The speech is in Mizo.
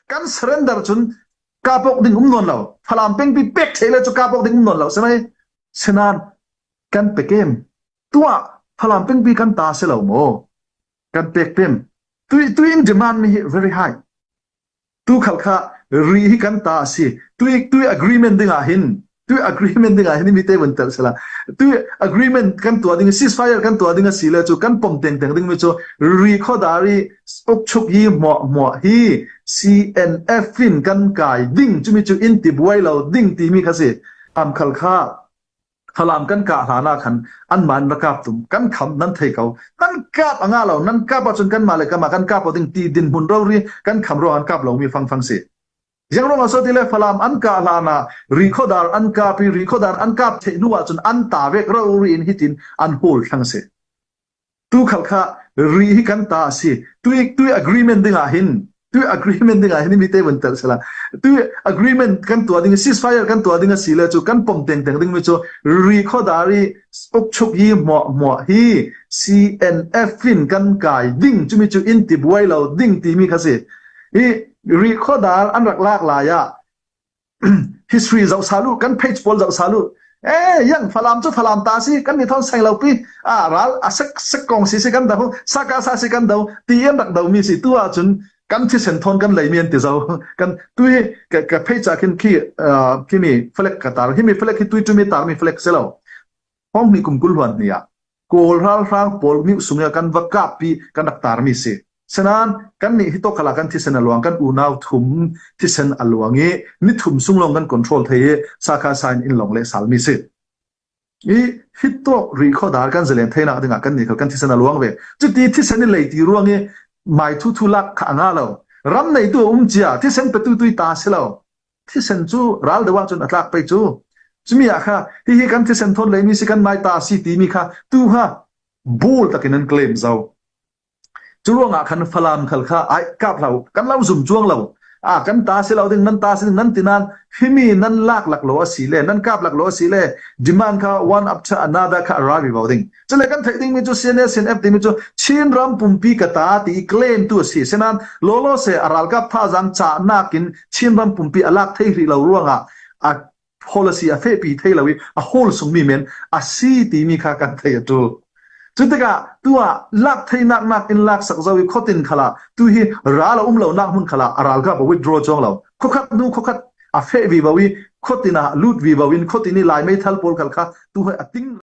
Kan surrender cun kapok ding um nawn lo. Falam pengpi pek thei le cu kapok ding um nawn lo si mei? Sinan kan pekem. Tuah Falam pengpi kan ta si lo maw? Kan pek pem. Tui tui in demand mi hi very high. Tu khal kha ri hi kan ta a si. Tui tui agreement ding ah hin tui agreement ding ah hin mi te vun tel sela. Tui agreement kan tua ding ceasefire kan tua ding a si le cu kan pom teng teng ding mi cu ri khodari ukchuk hi hmuah hmuah hi CNF in kan kai ding cumi cu in ti buai lo ding timi kha si. Am khal kha Falam kan kah hlan ah khan anmah in ra kap tum kan kham nan thei ko nan kap a nga lo nan kap ahcun kanmah le kanmah kan kap ding ti dinhmun rori kan kham ruang an kap lomi fangfang si Ziang ruang ah so ti le Falam an kah hlan ah Rikhodar an kap i Rikhodar an kap theih hnu ahcun an ta vek rori in hitin an hawl thlang si. Tu khal kha ri hi kan ta a si. Tui tui agreement ding ah hin tui agreement ding ah hin mi te vun tel sela. Tui agreement kan tua ding ceasefire kan tua ding a si le cu kan pom teng teng ding mi cu ri khodari ukchuk hi hmuah hmuah hi CNF in kan kai ding cumi cu in ti buai lo ding timi kha si. Hi ri khodar an rak lak lai ah history zoh salu kan page pawl zoh salu eh yang falam cu falam ta si kan ni thon seng lo pi a ral a sek sek kong si si kan do saka sa si kan do ti an rak do mi si tu ah cun kan thisen thon kan lei mi an ti zo kan tui ka ka page ah khin khi khi mi flag ka tar hi mi flag hi tui tu mi tar mi flag se lo hong ni kum kul huan ni ah Kawl ralhrang pawl nih sung kan va kap i kan rak tarmi si. Senan kan nih hi tokala kan thisen a luang kan unau thum thisen a luang i ni thum sung lawng kan control thei i sakha sain in long le salmi si. I hitok ri khodar kan zalen theinak dingah kan nih khal kan thisen a luang ve. Cuti thisen i lei ti ruang i mai thu thu lak kha anga lo. Ram nei tu um cia thisen petu tui ta si lo. Thisen cu ral deuh ahcun a tlak pei cu. Cumi ah kha hihi kan thisen thawn leimi si kan mai ta si timi kha tu kha bul takin an claim zo. Cu ruangah khan Falam khal kha ai kap hlau kan lo zum chuang lo. A kan ta si lo ding nan ta si ding nan tinan himi nan lak lak lo asi le nan kap lak lo asi le demand kha one up to another kha arrive bo ding. Cule kan theih dingmi cu CNA CNF timi cu Chin ram pumpi ka ta ti i claim tu a si. Senan lawlaw se a ralkap thazaang cahnak in Chin ram pumpi a lak thei rih lo ruangah a policy a fehpi thei lo i a hawl sungmi men a si timi kha kan thei a tul. Cu tikah tu ah lak theinak nak in lak sak zo i khotin khala tu hi ral a um lo nak hmun khala a ralkap a withdraw chuang lo. Khokhat nu khokhat a feh vi bo i khotin ah lut vi bo in khotin i lai meithal pawl khal kha tu hi a ting.